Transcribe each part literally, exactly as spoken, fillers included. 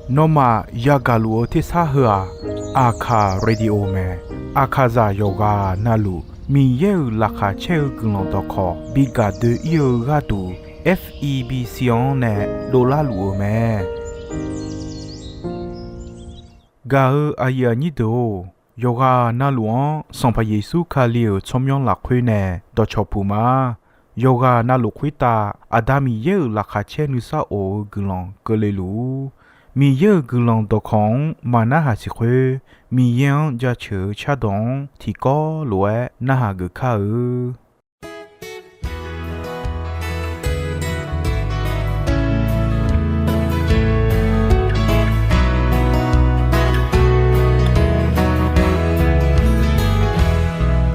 Nawmaf yagaq luf-eu tersar heu-aq, Aqkaq Radio mae. Aqkaqzaq yawqghaq navluf Miqyaer-euq laqkhaq caer-eu guiqlanq dawqkawq bi gaq doe-ir-eu gharduq, F E B C-anr nae dovlar luf-euq mae. Gaq-eu aqyuif aqnyir deuq-or, yawqghaq navluf-anr Sanqpaq Yeqsur Kali-euq tsawrmyanr lafkhoer nae dawqcawq puq ma. Yawqghaq navluf khoertav Aqda Miqyaer-euq laqkhaq caer nuisar of-eu guiqlanq keuvle luf-ur. Miqyaer-euq guiqlanq dawqkawq-anr maqnarhaq siq khoer, Miqyaer-anr jaceuq-eu cardawq-anr tiqkawv lof-aer narhaq geuf kar-eu.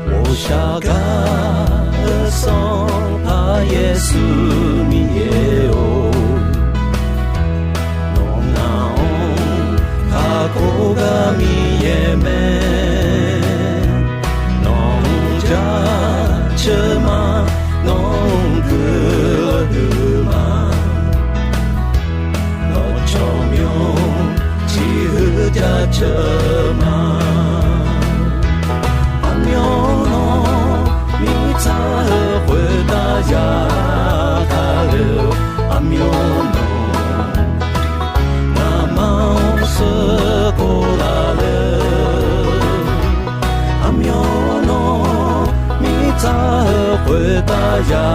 Ghovshaw gar-eu Sanqpaq Yeqsur Miqyaer-or, nawq ngaq-anr kakhof gar Miqyaer mae. Nawq-anr jaceuq ma, nawq-anr guiqlanq huiq ma. Nawq tsawrmyanr tiq huiq jaceuq ma. Aqmyanluf mirtsaq-eu khoertav ya kale-eu, aqmyanluf ngamaf-anr sheuqkhof laf le. Aqmyanluf mirtsaq-eu khoertav ya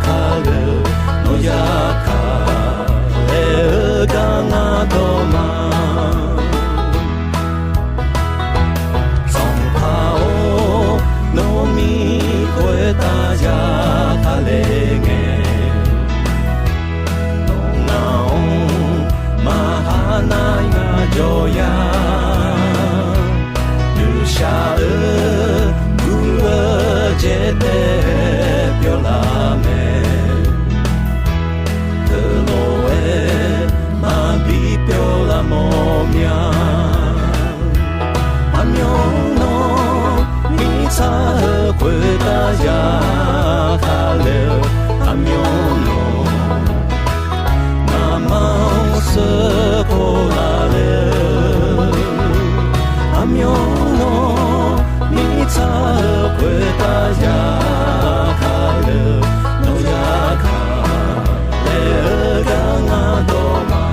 kale-eu, nawq ya kale-eu gar ngar dawq ma. Sanqpaq-or, nawq mir khoertav ya kale ngae, nawq ngaq-anr maqha nar ngaq jawr ya. Nuishaq-eu guv-eu jaeqtae pyawlaf mae. Teulof-aer maqbi pyawlaf mawf mya. Aqmyanluf mirtsaq-eu khoertav ya kale-eu, aqmyanluf ngamaf-anr sheuqkhof laf le. Aqmyanluf mirtsaq-eu khoertav ya kale-eu, nawq ya kale-eu gar ngar dawq ma.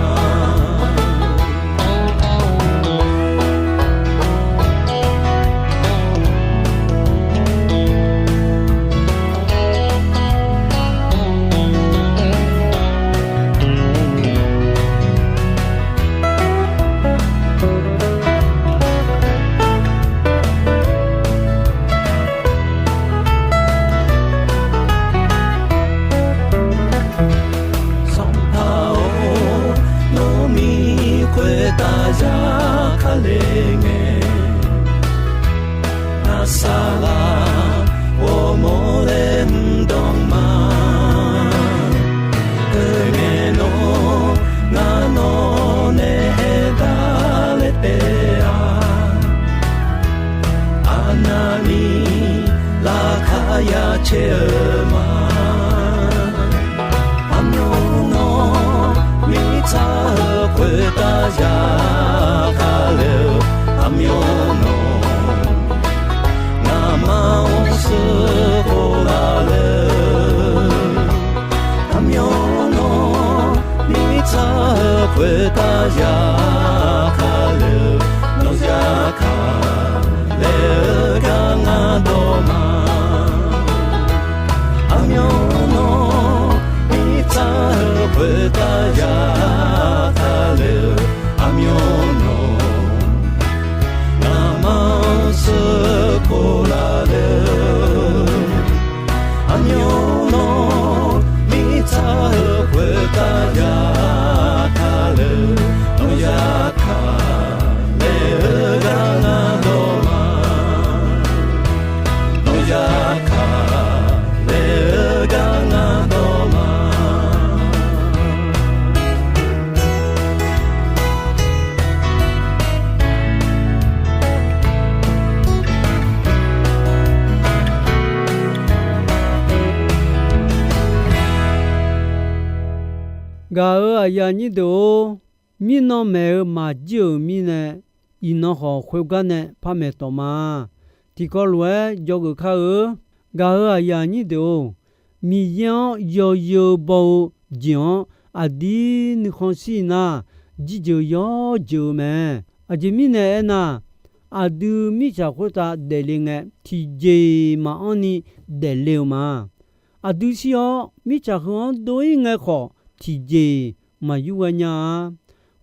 Sanqpaq-or, nawq mir khoertav ya kale ngae, ngar saqlaq ghawrmawr laer mr dawq ma. Teungae nawr ngar nawq nae aerdar laer taef-a. Aqnavni laqkhaq ya caer-eu ma. Aqmyanluf mirtsaq-eu khoertav ya kale-eu, aqmyanluf ngamaf-anr sheuqkhof laf le. Aqmyanluf mirtsaq-eu khoertav ya kale-eu, nawq ya kale-eu gar ngar dawq ma. Aqmyanluf mirtsaq-eu khoertav ya kale-eu, aqmyanluf ngamaf-anr sheuqkhof laf le. Aqmyanluf mirtsaq-eu khoertav ya kale-eu, nawq ya kale-eu gar ngar dawq ma. Nawq ya kale-eu gar ngar dawq ma. Gaq-euq aqyuif aqnyir deuq-or, mirnan maeq-eu maqjir-euq mirnae, iqnan khawf khoergar nae par maeqtawq ma. Tiqkawv lof-aer dzawgeuf kar-eu. Gaq-euq aqyuif aqnyir deuq-or, Miqyaer-anr yawzeu baw-eu jeq-anr aqdir nuikhanr shir nar, jirjeuq yawr jeuq-eu mae. Aqjeq mirnae aernar, aqdui mirtsaq khoertav daefle ngae, tiqjeq-iq maqanr ni daefle-eu ma. Aqdui shir-awr, mirtsaq heu-anr dov-ir ngae khawf, tiqjeq-iq maqyur ghae nya-a.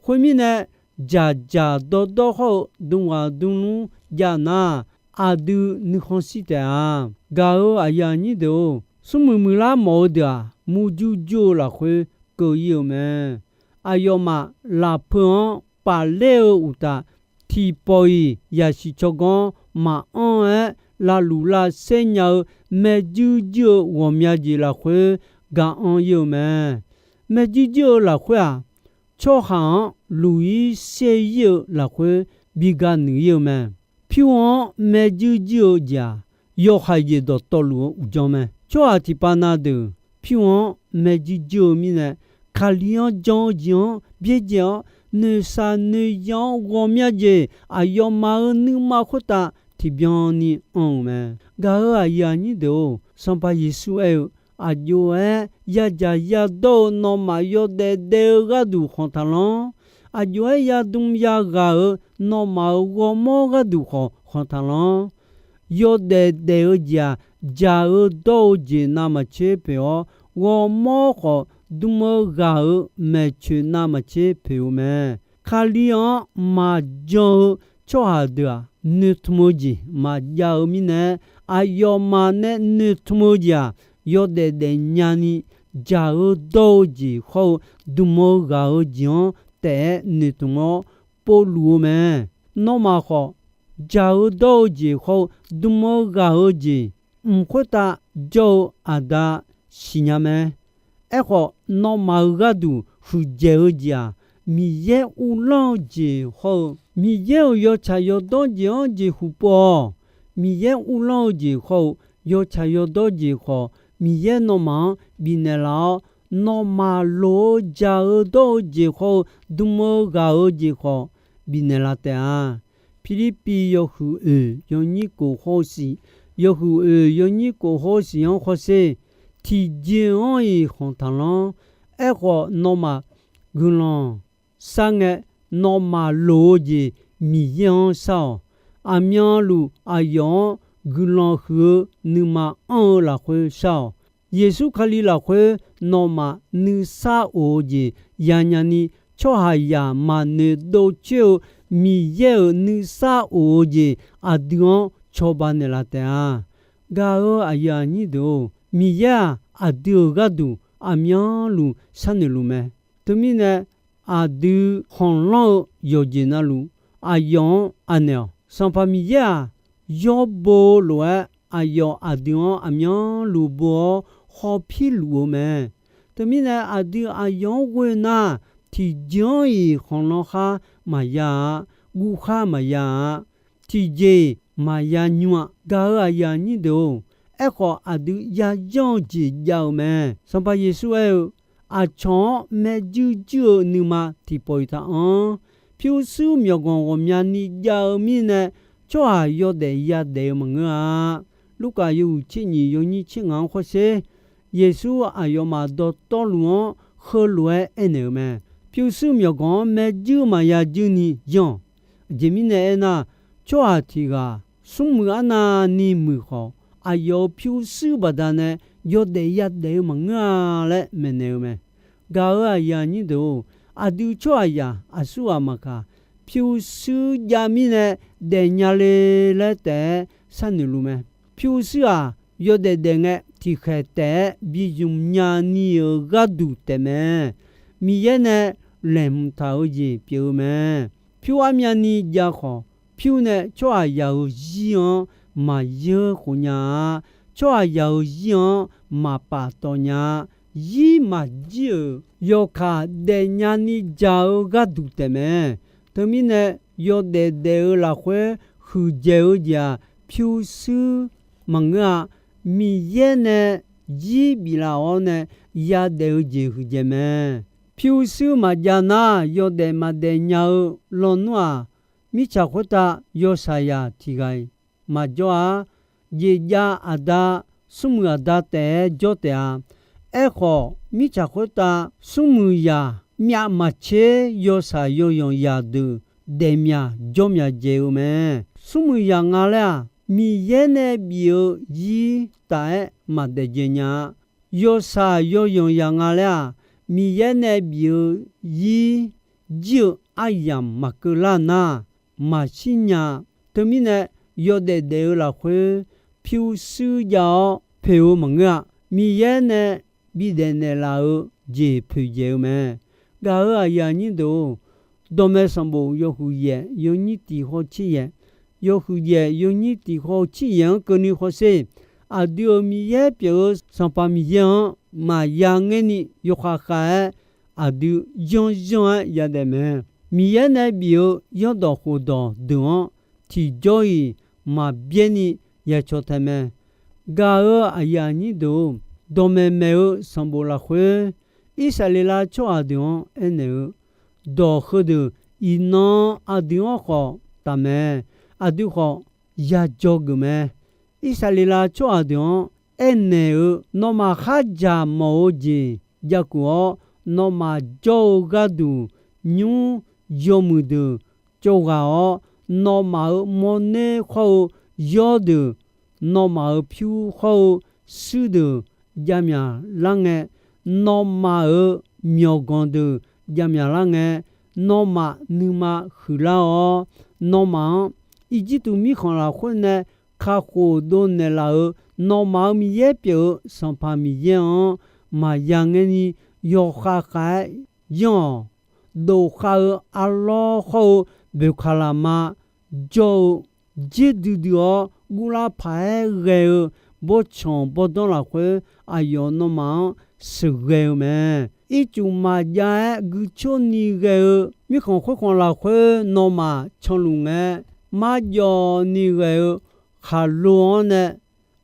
Khoermirnae, dzaqdzaq dawrdawr hawr-eu dmghaq dmlmr jav nar, aqdui nuikhanr shir taef-a. Gaq-euq aqyuif aqnyir deuq-or, smrmuiq muiqlar mawf-eu deuq-aq, murjur jur-eu lafkhoer keuv-ir-eu mae. Aqyawfmaf lafpeu-anr pafler-eu uqtaf, tiqpawf-iq yasiq tsawrganr maqanr-aer lavluf lavsaer nya-eu maerjuir juir-eu ghawqmya jeq lafkhoer gaq-anr-ir-eu mae. Maerjuir juir-eu lafkhoer-aq, tsawrhaq-anr luq-ir shaer-ir-eu lafkhoer bi ga nuiq-ir-eu mae. Pyur-anr maerjuir juir-eu jeq-aq, yawhaiq jeq dawqtawvluf-eu uqdzan mae. Tsawrhaq tiqpav na deuq pyur-anr maerjuir juir-eu mirnae, Kali-anr jan-eu jeq-anr byaerdzae-awr, noeqshaq noeqzanq-anr ghawqmya jeq aqyawfmaf-euq nuima khoertav tiqbyan ni anr-euq mae. Gaq-euq aqyuif aqnyir deuq-or, Sanqpaq Yeqsur aer-eu, Aqjox-aer yadzaq yadawr-eu nawmaf yawdaef daef-eu gharduq khanq taqlanr. Aqjox-aer yadm yaghaq-euq nawmaf-euq ghawrmawr gharduq khawf khanq taqlanr. Yawdaef daef-eu jeq-aq, dzaq-eu dawr-eu jeq navmaqtser poeq-awr, ghawrmawr khawf dm-eu ghaq-euq maeqtsoeq navmaqtser poeq-eu mae. Kali-anr maqjan-eu tsawrhaq deuq-aq, noeqtmq-eu jeq maqjav-eu mirnae, aqyawfmaf nae noeqtmq-eu jeq-aq, yawdaef daefnya ni dzaq-eu dawr-eu jeq hawr-eu dm-eu ghaq-eu jeq-anr taef-aer noeqtmq-awr povluf-eu mae. Nawmaf khawf, dzaq-eu dawr-eu jeq hawr-eu dm-eu ghaq-eu jeq mq khoertav jawr-eu aqda siqnya mae. Aerkhawf, nawmaf-euq gharduq huiqdzaeq-eu jeq-aq, Miqyaer uvlanr-eu jeq hawr-eu, Miqyaer-euq yawtsaq yawdawr jeq-anr jeqhu pov-awq. Miqyaer uvlanr-eu jeq hawr-eu, yawtsaq yawdawr jeq khawf, Miqyaer nawmaf-anr bifnaeq laf-awr, nawmaf loq-eu dzaq-eu dawr-eu jeq hawr-eu dm-eu ghaq-eu jeq khawf, bifnaeq laf taef-a. Pirlirpiv yawhuiq oeq yawnyir kof hawr-eu siq, yawhuiq oeq yawnyir kof hawr-eu siq-anr hawsher. Tiqjeq-anr-iq khanq taqlanr. Aerkhawf, nawmaf guiqlanq sharngae, nawmaf loq-eu jeq Miqyaer-anr shar-awq. Aqmyanluf aqyawf-anr guiqlanq huiq-eu nuima anr-eu lafkhoer shar-awq. Yeqsur Kali lafkhoer nawmaf nuisar of-eu jeq yanya ni, tsawrhaqzaq maqnoeq dovcoer-eu Miqyaer-euq nuisar of-eu jeq aqdui-anr cawba naeqlaf taef-a. Gaq-euq aqyuif aqnyir deuq-or, Miqyaer-aq, aqdui-euq gharduq aqmyanluf sharnoeq luf mae. Teumirnae, aqdui khanqlanr-eu yawqjeq navluf, aqyawf-anr anaeq-awq. Sanqpaq Miqyaer-aq, yawr bo-eu lof-aer, aqyawf aqdui-anr aqmyanluf bo-awr hawpir luf-eu mae. Teumirnae, aqdui aqyawf-anr ghoe nar, tiqjeq-anr-iq khanqlanr khar maqya-a, guv khar maqya-a, tiqjeq-iq maqya nymr-a. Gaq-euq aqyuif aqnyir deuq-or, aerkhawf aqdui yayanr-eu jeq jav-eu mae. Sanqpaq Yeqsur aer-eu, Aqcawq-anr maerjuir juir-eu nuima tiqpawf-iq taqanr. Pyurshuir myawqganq ghawqmya ni jav-eu mirnae, tsawrhaq yawdaef yadaef-eu maqngeur-a. Lurkaf yawhuiq tser nyiq yawnyir tser ngaq-anr hawsher. Yeqsur aqyawfmaf dawqtawvluf-anr heulof-aer aernaeq-eu mae. Pyurshuir myawqganq-anr maerjuir maqya juir ni yanr-awq. Aqjeq mirnae aernar, tsawrhaq tiq ghaq smrmuiq arnavni muiq khawf, aqyawf-euq pyurshuir baqdanae yawdaef yadaef-eu maqngeur-a laer maeqnaeq-eu mae. Gaq-euq aqyuif aqnyir deuq-or, aqdui tsawrhaqzaq aqsurghaq maqkaq, pyurshuir jav mirnae daefnya le laer taef-aer sharnoeq luf mae. Pyurshuir-aq, yawdaef daef ngae tiqkhaeq taef-aer bi zmq nya ni-euq gharduq taefmae. Miqyaer nae laeqhmq taq-eu jeq pyeuf-eu mae. Pyur armyavni jav khawf, pyur nae tsawrhaqzaq-euq zir-anr maqyeur khof nya-a. Tsawrhaqzaq-euq zir-anr maqpaf tawv nya-a. Zir maqjir-euq yawkaq daefnya ni jaq-eu gharduq taefmae. Teumirnae, yawdaef daef-eu lafkhoer huiqdzaeq-eu jeq-aq, pyurshuir maqngeur-a. Miqyaer nae zir biflaf-awr nae yadaef-eu jeq huiqdzaeq mae. Pyurshuir maqjav nar, yawdaef maqdaef nya-eu lawnmr-aq, mirtsaq khoertav yawshaqzaq tiq ghaq-iq maqjawr-a. Jeqjav aqda, smrmuiq aqda taef-aer jawr taef-a. Aerkhawf, mirtsaq khoertav smrmuiq zaq myav maqtser yawshaq yawzanq zaqdeuq daefmyaq jawrmyaq dzaeq-eu mae. Smrmuiq zaq nga laer-aq, Miqyaer nae bif-eu zir taf-aer maqdaef dzaeq nya-a. Yawshaq yawzanq zaq nga laer-aq, Miqyaer nae bif-eu zir jir-eu aryamq maqkeuv lar nar, maqshir nya. Teumirnae, yawdaef daef-eu lafkhoer pyurshuir jav-awr poeq-eu maqngeur-a. Miqyaer nae bidaef naeqlaf-eu jeq poeqdzaeq-eu mae. Gaq-euq aqyuif aqnyir deuq-or, dawqmaeq sanqbof yawhuiq yaef yawnyir tiq haw tser yaef, yawhuiq yaef yawnyir tiq haw tser yaef-anr keuvni hawsher. Aqdui-euq Miqyaer pyeuf-eu Sanqpaq Miqyaer-anr maqya ngaer ni yawkhav khav-aer aqdui yanr yanr-aer yadaef mae. Miqyaer nae bif-eu zanrdawq khofdawq deuq-anr tiqjawr-iq maqbyaer ni ya caw tae mae. Gaq-euq aqyuif aqnyir deuq-or, dawqmaeq maeq-eu sanqbof lafkhoer, Irsaqleqlav tsawrhaq deuq-anr aernaeq-eu dawq heudeuq iqnan aqdui-anr khawf taf mae. Aqdui khawf ya dzawgeuf mae. Irsaqleqlav tsawrhaq deuq-anr aernaeq-eu, nawmaf khardzaq mawf-eu jeq jakuf-awr, nawmaf jawr-eu gharduq nymr yawmuiq deuq cawv ghaq-awr, nawmaf-euq mawrner khawr-eu yawrdeuq, nawmaf-euq pyur khawr-eu shuir deuq javmyaq lar ngae, nawmaf-euq myawqganq deuq javmyaq lar ngae, nawmaf nuima huiqlar-awr, nawmaf-anr Irjirtuv mirkhanq lafkhoer nae kakhof dovnaeq laf-euq nawmaf-euq Miqyaer pyeuf-eu Sanqpaq Miqyaer-anr maqya ngaer ni yawkhav khav-aer yanr-awq. Dofkhav-eu arlawr khawr-eu boeqkaq lafma jawr-eu, jer duidui-awr guvlar paq-aer ghae-eu bawrtsanq bawrdanr lafkhoer aqyawf nawmaf-anr sheuqghae-eu mae. Ircuf maqjav-aer guicor ni ghae-eu mirkhanq khoerkhanq lafkhoer nawmaf canluf ngae, marjawv ni ghae-eu khaqlo-anr nae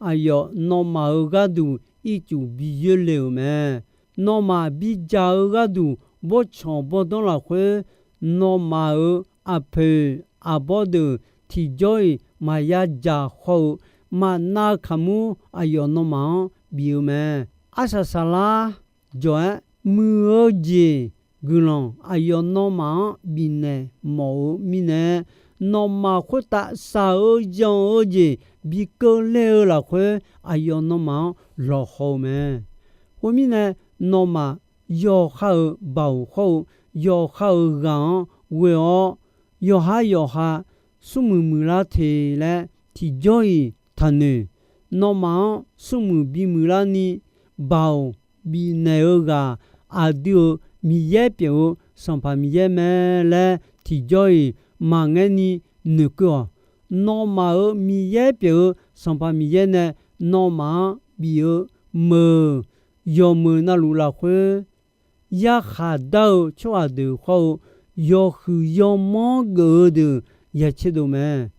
aqyawf nawmaf-euq gharduq ircuf bi yoerle-euq mae. Nawmaf bidzaq-eu gharduq bawrtsanq bawrdanr lafkhoer, nawmaf-euq aqpoeq aqbawr deuq tiqjawr-iq maqya dzaq khawr-eu, maqnav kaqmur aqyawf nawmaf-anr bif-eu mae. Arsaq saqlar jawq-aer muiq-eu jeq guiqlanq aqyawf nawmaf-anr bifnaeq mawf-eu mirnae, nawmaf khoertav shaq-eu zanq-eu jeq bi keuvle-eu lafkhoer aqyawf nawmaf-anr lawqhaw-eu mae. Khoermirnae, nawmaf yawqha-euq baoq khawr-eu yawqha-euq ghaq-anr ghoe-awr, yawqhar yawqha smrmuiq muiqlar te laer tiqjawr-iq taqnoeq. Nawmaf-anr smrmuiq bimuiqlar ni baoq bifnaeq-eu ghaq, aqdui-euq Miqyaer pyeuf-eu Sanqpaq Miqyaer mae laer tiqjawr-iq maqngaer ni noeqkeuv-awq. Nawmaf-euq Miqyaer pyeuf-eu Sanqpaq Miqyaer nae nawmaf-anr bif-eu meuq yawqmeuq navluf lafkhoer, yarkhaq dar-eu tsawrhaq deuq khawr-eu yawhuiq yawmanr geuf-eu deuq ya tserdov mae.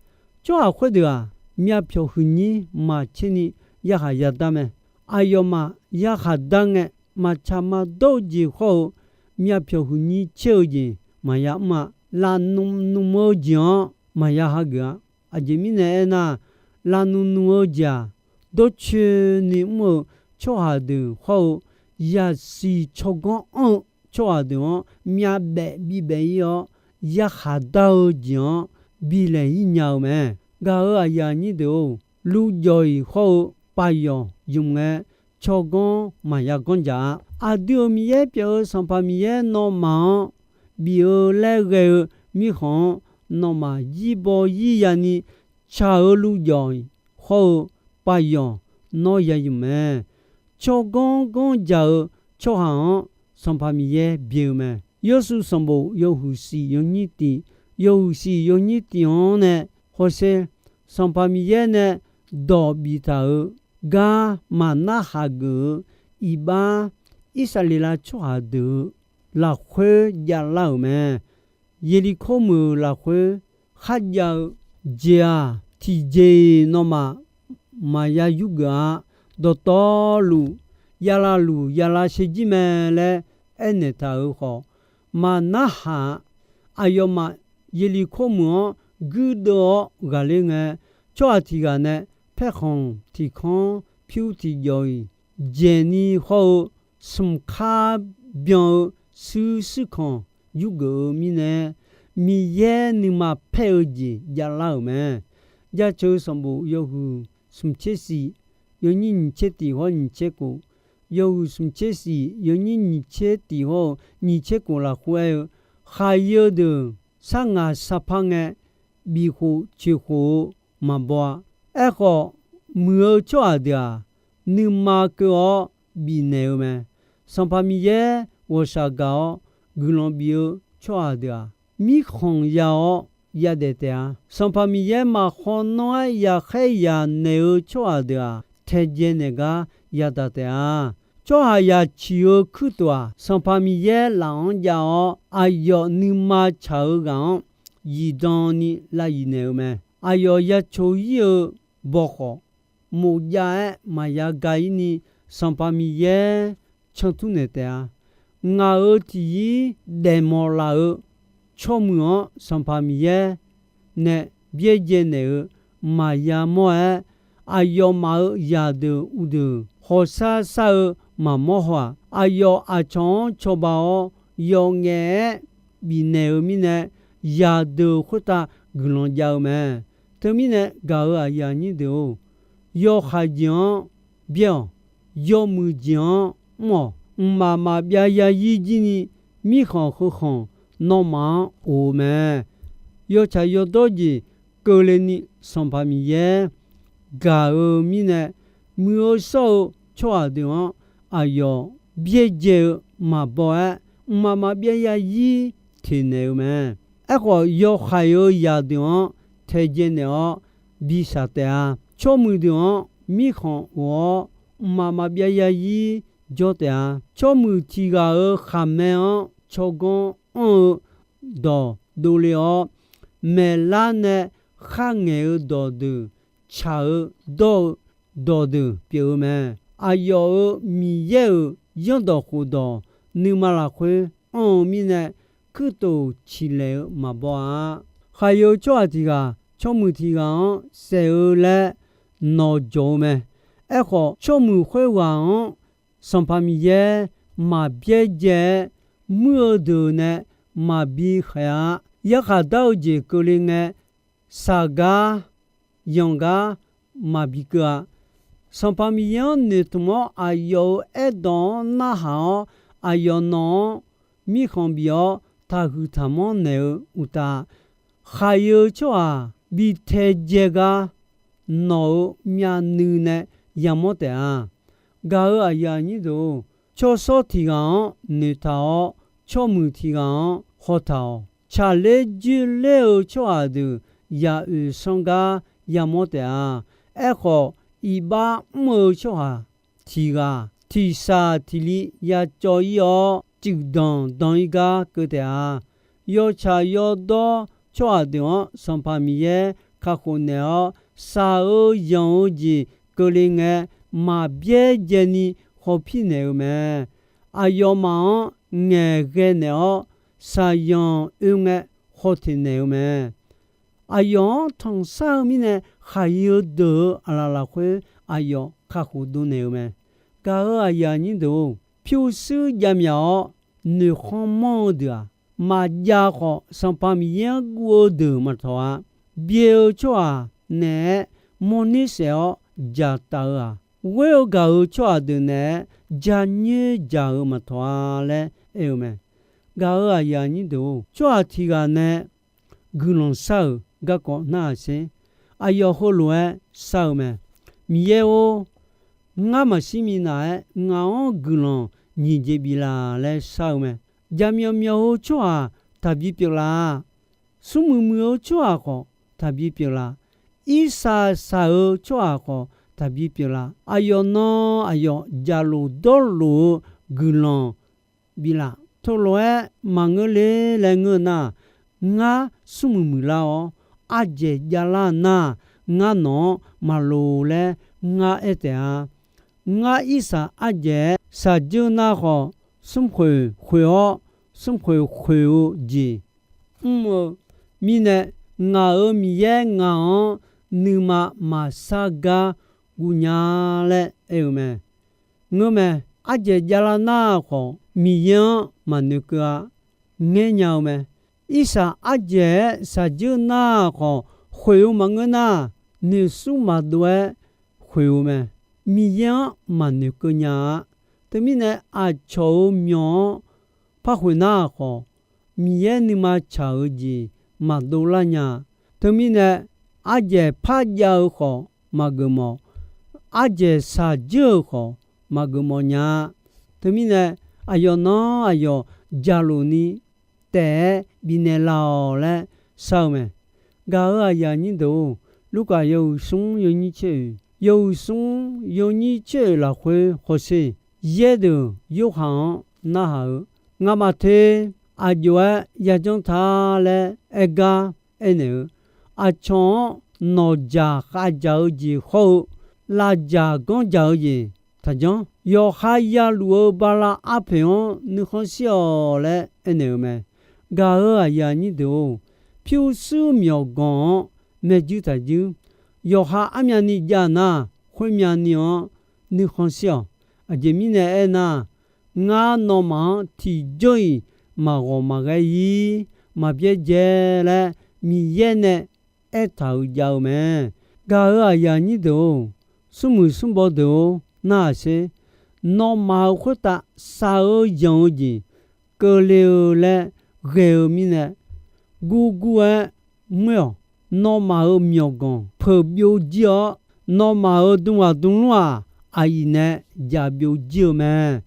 Tsawrhaq khoerdeuq-aq, myavpyawq huiqnyir maqtser ni yarkhaq yadar mae. Aqyawfmaf yarkhaq dar ngae, maqtsaq maqdawr-eu jeq khawr-eu myavpyawq huiqnyir tser-eu jeq maqya mr-a. Lavnm nm-eu jeq-anr maqya hageuf-a. Aqjeq mirnae aernar, lavnm nm-eu jeq-aq, dawrcoeni mr-eu tsawrhaq deuq khawr-eu, yasiq tsawrganr anr-eu tsawrhaq deuq-anr myavbaef bibaef-ir-awr, yarkhaq dar-eu jeq-anr bilaeq-ir nya-eu mae. Gaq-euq aqyuif aqnyir deuq-or, luvjawq-iq khawr-eu payawq ymq ngae, tsawrganr maqya ganr dzaq-a. Aqdui-euq Miqyaer pyeuf-eu Sanqpaq Miqyaer nawmaf-anr bif-eu laer ghae-eu mirkhanq-anr, nawmaf zirbaw zir yani tsaq-eu luvjawq-iq khawr-eu payawq nawr ya ymq mae. Tsawrganr ganr dzaq-eu tsawrhaq-anr Sanqpaq Miqyaer byae-eu mae. Yawrshuif sanqbof yawhuiq siq yawnyir tiq, yawhuiq siq yawnyir tiq-anr nae hawsher, Sanqpaq Miqyaer nae dawq biftaq-euq gar maqnar haq geuf-eu iqbax, Irsaqleqlav tsawrhaq deuq-eu lafkhoer javlar-euq mae. Yeqliqkor meuq-euq lafkhoer kharjav-eu jeq-aq, tiqjeq-iq nawmaf maqya yurgeuf-a. Dawqtawvluf, yalav luf yalav shaerjir mae laer aernaeq taq-euq khawf, maqnarhaq-a. Aqyawfmaf Yeqliqkor meuq-anr guirdeuv-awr ghaqler ngae, tsawrhaq tiq ghaq nae paerkhanq tiq kanr pyur tiq jawq-iq dzaeqni hawr-eu smq kar byan-eu shuir shuir kanq yurgeuf-eu mirnae, Miqyaer nuima paer-eu jeq javlar-euq mae. Jaceuq sanqbof yawhuiq smq tser shif, yawnyir nyiq tser tiq hawr nyiq tser kof, yawhuiq smq tser shif, yawnyir nyiq tser tiq hawr-eu nyiq tser kof lafkhoer aer-eu, khaqyeu deuq sar ngaq sar par ngae, bifkhof coeqkhof-eu maqbaw-a. Aerkhawf, muiq-eu tsawrhaq deuq-aq, nuima keuv-awr bifnaeq-eu mae. Sanqpaq Miqyaer ghawqshaq gaq-awr guiqlanq bif-eu tsawrhaq deuq-aq, mirkhanq ya-awr yadaef taef-a. Sanqpaq Miqyaer maqkhawv nanr-aer yaqkhaer yaq naeq-eu tsawrhaq deuq-aq, taedzae naeq gar yadaq taef-a. Tsawrhaqzaq ciq-eu kuirtof-aq, Sanqpaq Miqyaer laf-anr jav-awr, aqyawf nuima tsaq-eu ghaq-anr zifdan ni lav zif naeq-eu mae. Aqyawf ya coq-ir-eu bawkhawf, mof jav-aer maqya ga-ir ni, Sanqpaq Miqyaer cantur naeq taef-a. Ngaq-euq tiq zir daefmawf laf-eu tsawrmuiq-anr Sanqpaq Miqyaer nae byaerdzae naeq-eu maqya mawr-aer, aqyawfmaf-euq zaqdeuq uqdeuq hawqshar shar-eu maqmawr haw-aq, aqyawf aqcawq-anr cawba-awr yawf ngaef-aer bifnaeq-eu mirnae, zaqdeuq khoertav guiqlanq jav-eu mae. Teumirnae gaq-euq aqyuif aqnyir deuq-or, yawhaiq jeq-anr byaer-awq. Yawmuiq jeq-anr mr-awq. Mqmaq maqbyav yazir jir ni, mirkhanq heukhanq nawmaf-anr of-eu mae. Yawtsaq yawdawr jeq keuvle ni Sanqpaq Miqyaer gaq-eu mirnae, muiq-eu shawr-eu tsawrhaq deuq-anr aqyawf byaerdzae-eu maqbaw-aer, mqmaq maqbyav yazir teq naeq-eu mae. Aerkhawf, yawhaiq-euq zaqdeuq-anr taedzae naeq-awr bi shaq taef-a. Tsawrmuiq deuq-anr mirkhanq of-awr, mqmaq maqbyav yazir jawr taef-a. Tsawrmuiq tiq ghaq-euq khaqmae-anr tsawrganr anr-eu dawq dovle-awr, maeqlar nae kharngaeq-eu dawqdeuq tsaq-eu dawr-eu dawqdeuq pyeuf-eu mae. Aqyawf-euq Miqyaer-euq zanrdawq khofdawq nuima lafkhoer anr-eu mirnae, kuirtof ciqlaeq-eu maqbaw-a. Khaqyeu tsawrhaq tiq ghaq tsawrmuiq tiq ghaq-anr saef-eu laer nawq jawq-eu mae. Aerkhawf, tsawrmuiq khoerghaq-anr Sanqpaq Miqyaer maqbyaerdzae-aer, muir-eu deuq nae maqbi khaeq-a. Yarkhaq dar-eu jeq keuvle ngae, shaq gar yanq gar maqbi keuv-a. Sanqpaq Miqyaer-anr noeqtmq-awr, aqyawf-euq aerdawq-anr narhaq-awr, aqyawf nawq-anr mirkhanq bif-awr taqhuiq taqmanr naeq-eu uqtaf, khaqyeu tsawrhaq bi taedzae gar nawq-euq myavnuiv nae yamawr taef-a. Gaq-euq aqyuif aqnyir deuq-or, tsawrshawr tiq ghaq-anr noeqtaq-awr, tsawrmuiq tiq ghaq-anr hawtaq-awq. Tsaqler dzoerler-eu tsawrhaq deuq yaq oeq sanr gar yamawr taef-a. Aerkhawf, iqbax mr-eu tsawrhaq tiq ghaq tiq shaq tiq li ya cawv-ir-awr, cuif danq danq-ir gar keuv taef-a. Yawtsaq yawdawr tsawrhaq deuq-anr Sanqpaq Miqyaer kakhof naeq-awr, shaq-eu yanq-eu jeq keuvle ngae, maqbyaerdzae ni hawpir naeq-eu mae. Aqyawfmaf-anr ngaeqghae naeq-awr, shaqyanq oe ngae hawteq naeq-eu mae. Aqyawf-anr tanqshar-eu mirnae, khaqyeu deuq-euq aqlaf lafkhoer aqyawf kakhof dov naeq-eu mae. Gaq-euq aqyuif aqnyir deuq-or, pyurshuir javmyaq-awr noeqkhanr manr-eu deuq-aq, maqjav khawf Sanqpaq Miqyaer-anr guv-eu deuq maqtawq-a. Byae-eu tsawrhaq naeq-aer mawrner saef-awr dzaqtaf-eu-aq, ghoer-eu gaq-euq tsawrhaq deuq naeq-aer janyoer dzaq-euq maqtawq-a laer aer-eu mae. Gaq-euq aqyuif aqnyir deuq-or, tsawrhaq tiq ghaq nae guiqlanq shar-euq garkawv narhaq sher. Aqyawf heulof-aer shar-eu mae. Miqyaer-or, ngar maqshir minav-aer ngaq-anr guiqlanq nyiq jeq biflaf laer shar-eu mae. Jaqmyawf myawf-eu tsawrhaq taqbi pyeuflar. Smrmuiq muiq-eu tsawrhaq khawf taqbi pyeuflar. Irsaq saq-eu tsawrhaq khawf taqbi pyeuflar. Aqyawf nan aqyawf jaqlof dawrlof-eu guiqlanq biflaf. Teulof-aer maqngeur le laer ngeur nar, ngar smrmuiq muiqlar-awr, ardzaeq javlar nar, ngar nawq-anr maqloq laer ngar aer taef-a. Ngar irsaq ardzaeq-aer shaqdzeur nar khawf, smrkhoeq khoeq-awr, smrkhoeq khoeq-eu jeq mr-eu mirnae, ngaq-euq Miqyaer ngaq-anr nuima maqsar gar guv nya laer aer-eu mae. Ngeurmae, ardzaeq javlar nar khawf, Miqyaer-anr maqnoeqkeuv-a. Ngaer nya-eu mae. Irsaq ardzaeq-aer shaqdzeur nar khawf, khoeq-eu maqngeur nar, noeqsmr maqdov-aer khoeq-eu mae. Miqyaer-anr maqnoeqkeuv nya-a. Teumirnae, aqcawq-euq myawq-anr par khoeq nar khawf, Miqyaer nuima tsaq-eu jeq maqdov lar nya. Teumirnae, ardzaeq par jav-eu khawf maqgeuf mawf, ardzaeq shaqdzeur-euq khawf maqgeuf mawf nya. Teumirnae, aqyawf nan aqyawf jaqluf ni taef-aer bifnaeq laf-awq laer shar-eu mae. Gaq-euq aqyuif aqnyir deuq-or, Lurkaf yawhuiq smr yawnyir tser oeq, yawhuiq smr yawnyir tser oeq lafkhoer hawsher, yaerdeuq Yorhaq-anr narhaq-eu, Ngamaf te aqjox-aer yajanr ta laer aer gar aernaeq-eu, aqcawq-anr nawqjaq khavdzaq-eu jeq hawr-eu, lavdzaq ganr dzaq-eu jeq taqjanr. Yawqha yaluf-eu bala arpoeq-anr nuikhanr shir-awq laer aernaeq-eu mae. Gaq-euq aqyuif aqnyir deuq-or, pyurshuir myawqganq-anr maerjuir taqjuir. Yawqha armyavni jav nar, khoermyavni-anr nuikhanr shir-awq. Aqjeq mirnae aernar, ngar nawmaf-anr tiqjawr-iq maqghawq maqghae-ir, maqbyaerdzae laer Miqyaer nae aertaq-euq jav-eu mae. Gaq-euq aqyuif aqnyir deuq-or, smrmuiq smrbaw deuq-or, narhaq sher. Nawmaf-euq khoertav shaq-eu yanq-eu jeq keuvle-eu laer ghae-eu mirnae, gurgur-aer ngoer-awq. Nawmaf-euq myawqganq peuq byovjir-awr, nawmaf-euq dmghaq dmlmr-aq, aqyuif nae jaq byovjir-eu mae.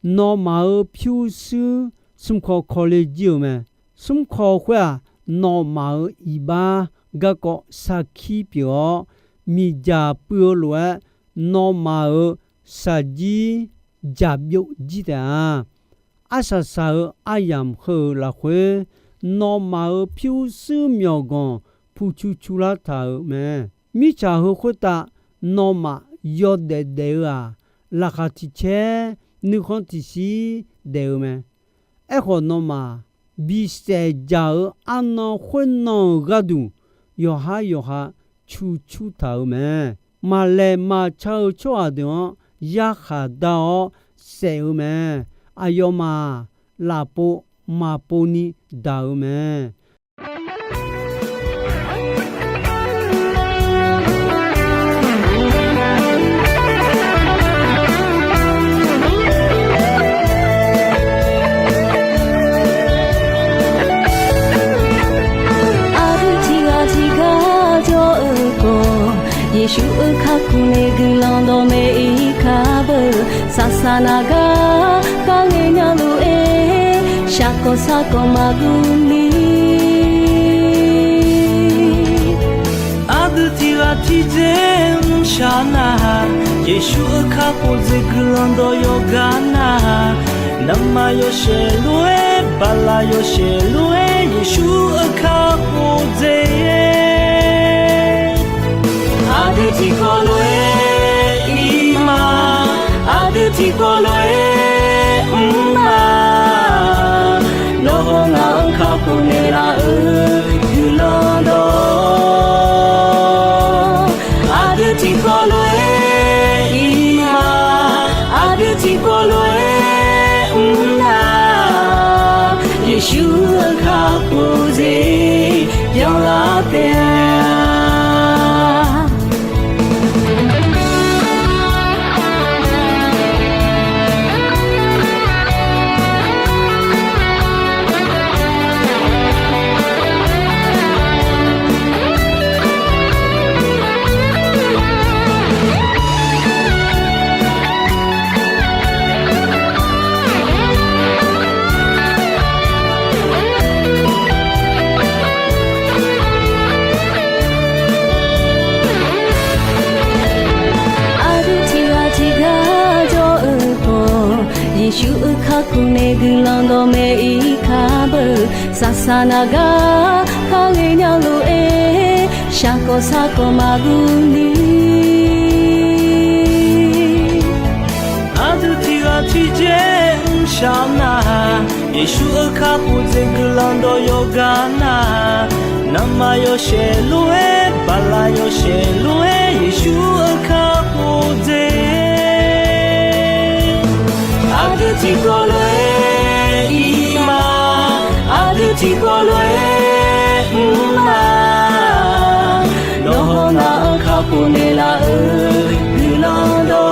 Nawmaf-euq pyurshuir smrkawv kawle jir-eu mae. Smrkawv khoer-aq, nawmaf-euq iqbax garkawv sarkir pyeuf-awr, miqdzaq puiv-eu lof-aer, nawmaf-euq shaqjir jaq byovjir taef-a. Arsaq saq-eu aryamq heu-euq lafkhoer, nawmaf-euq pyurshuir myawqganq pucu cu lar taq-euq mae. Mirtsaq heu khoertav nawmaf yawdaef daef-eu-aq, laqkhaq tiq caer nuikhanr tiqshir daef-eu mae. Aerkhawf, nawmaf bisaef dzaq-eu arnan khoernan-euq gharduq, yawqhar yawqha cu cur taq-euq mae. Maqlaeq maqca-eu tsawrhaq deuq-anr yarkhaq dar-awr saef-eu mae. Aqyawfmaf lafpov maqpov ni daq-eu mae. Aqdui tiqghaq tiqgar jawr-eu khawf, Yeqsur-euq kakhof nae guiqlanq dawqmaeq-ir kar beu. Saqsaq naq gar kharghae nya lof-aer, shaqkawq sarkawq maqguv ni. Aqdui tiqghaq tiqdzer mrshaq nar-aq, Yeqsur-euq kakhof dzaeq guiqlanq dawq yawqgar nar-aq, navmaqyawshaef lof-aer, bala yawshaef lof-aer, Yeqsur-euq kakhof dzaeq. Aqdui tiqkawv lof-aer ir ma, aqdui tiqkawv lof-aer mr ma. Nawr-aq ngaq-anr kakhof naeqlaf-eu guiqlanq dawq. Aqdui tiqkawv lof-aer ir ma, aqdui tiqkawv lof-aer mr na. Yeqsur-euq kakhof dzaeq byanlar taef-a. Aqdui tiqghaq tiqgar jawr-eu khawf, Yeqsur-euq kakhof nae guiqlanq dawqmaeq-ir kar beu. Saqsaq naq gar kharghae nya lof-aer, shaqkawq sarkawq maqguv ni. Aqdui tiqghaq tiqdzer mr shar nar, Yeqsur-euq kakhof dzaeq guiqlanq dawq yawqghaq nar, nanqma yawshaef lof-aer, baqlaq yawshaef lof-aer, Yeqsur-euq kakhof dzaeq. Aqdui tiqkawv lof-aer ir ma, aqdui tiqkawv lof-aer mr ma. Nawq hawq ngaq-anr kakhof naeqlaf-euq guiqlanq dawq.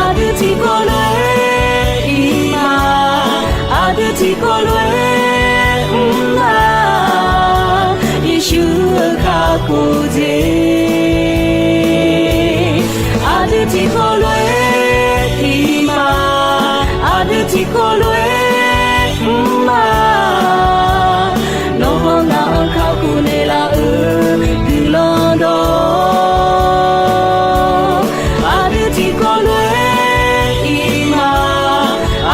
Aqdui tiqkawv lof-aer ir ma, aqdui tiqkawv lof-aer mr ma. Yeqsur-euq kakhof dzaeq. Aqdui tiqkawv lof-aer ir ma, aqdui tiqkawv lof-aer mr ma. Nawq hawq ngaq-anr kakhof naeqlaf-euq guiqlanq dawq. Aqdui tiqkawv lof-aer ir ma,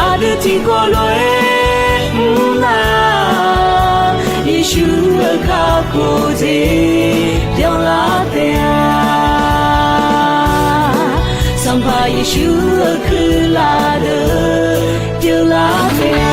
aqdui tiqkawv lof-aer mr ma. Yeqsur-euq kakhof dzaeq byanlar taef-a. Sanqpaq Yeqsur-euq kuirlaf deuq byanlar taef-a.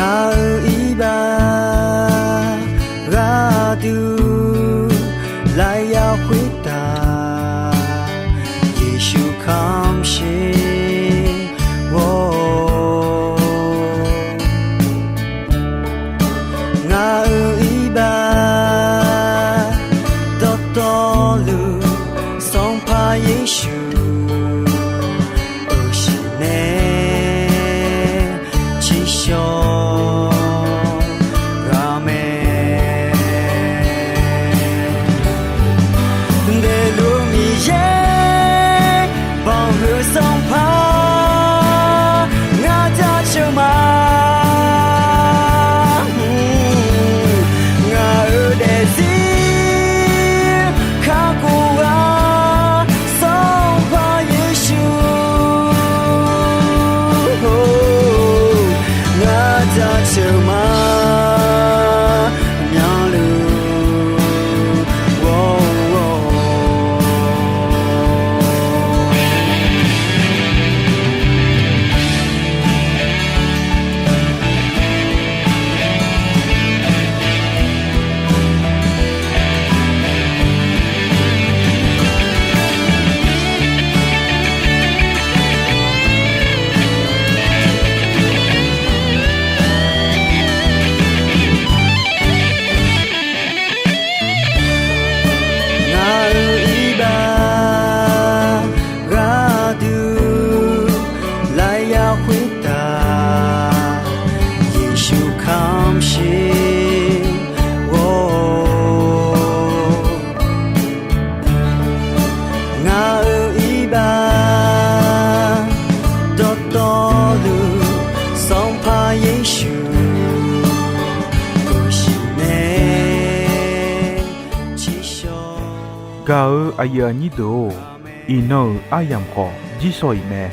Ngaq-euq iqbax gharduq lafyaq khoertav Yeqsur kamq sher-awr, ngaq-euq iqbax dawqtawvluf Sanqpaq Yeqsur uqshiq nae tsiqshawq ghaq mae. Daefluf Miqyaer banqhuiq Sanqpaq ngar jaceuq ma. Ngaq-euq daefzir kakhof-a Sanqpaq Yeqsur, ngar jaceuq ma. Myanluf-awr Ngaq-euq iqbax gharduq lafyaq khoertav Yeqsur kamq sher-awr, ngaq-euq iqbax dawqtawvluf Sanqpaq Yeqsur uqshiq nae tsiqshawq. Gaq-eu aqyuif aqnyir deuq-or, iqnan-euq aryamq khawf jirsawq iq mae.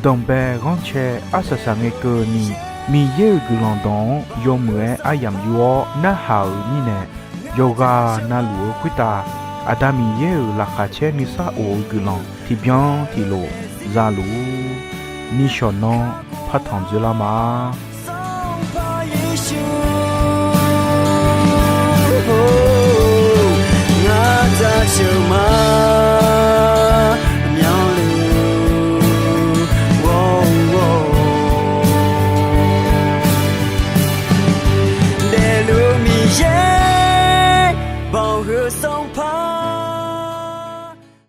Danqbae ghanrcae arsaq saqngae keuvni, Miqyaer-euq guiqlanq dawq-anr yawmuiq-aer aryamq yur-awr narhaq-euq mirnae, yawqghaq navluf-eu khoertav Aqda Miqyaer-euq laqkhaq caer nuisar of-eu guiqlanq tiqbyan tiqlof zaluf-ur. Nishawq nan partanq dzoerlar ma.